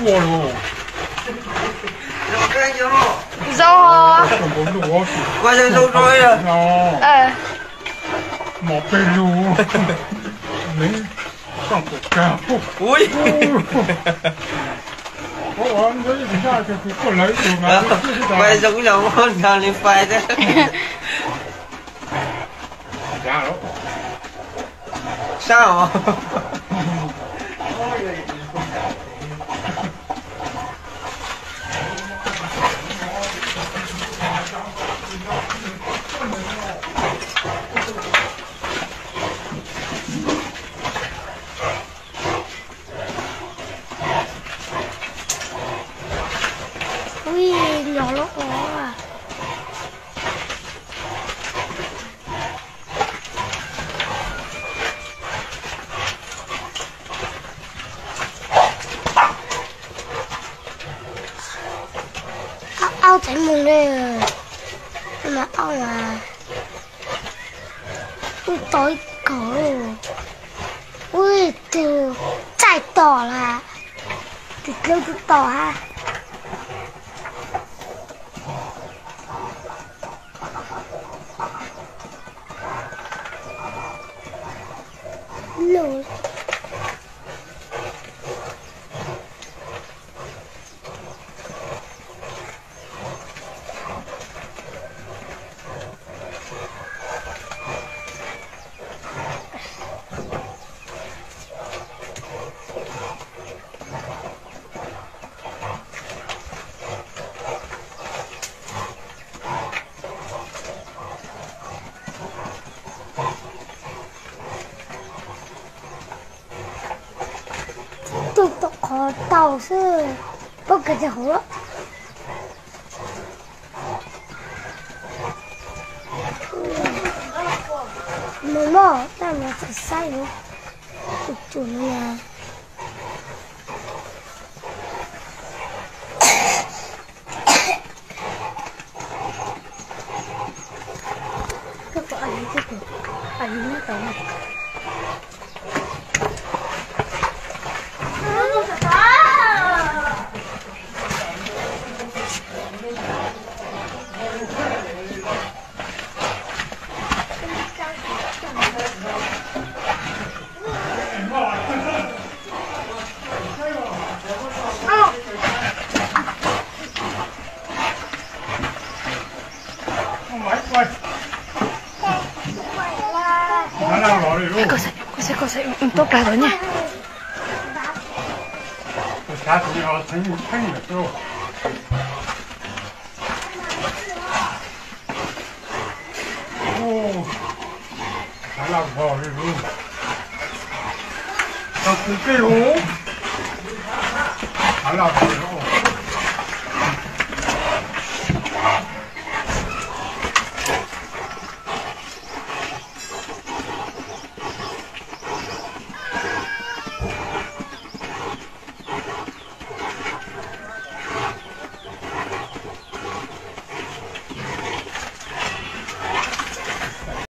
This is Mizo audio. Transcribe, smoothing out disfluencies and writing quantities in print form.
喂，咬了我啊！拗仔梦咧，咪拗啊！会倒一口，喂，丢，再倒啦，就溜就倒啊！漏。都可倒是不给就好了。妈妈，那我在晒了，就做了。这个阿姨，这个阿姨那个。 过水，唔多加咗呢。下次要清清的时候。哦，还老跑的路，到自己哦，还老跑的哦。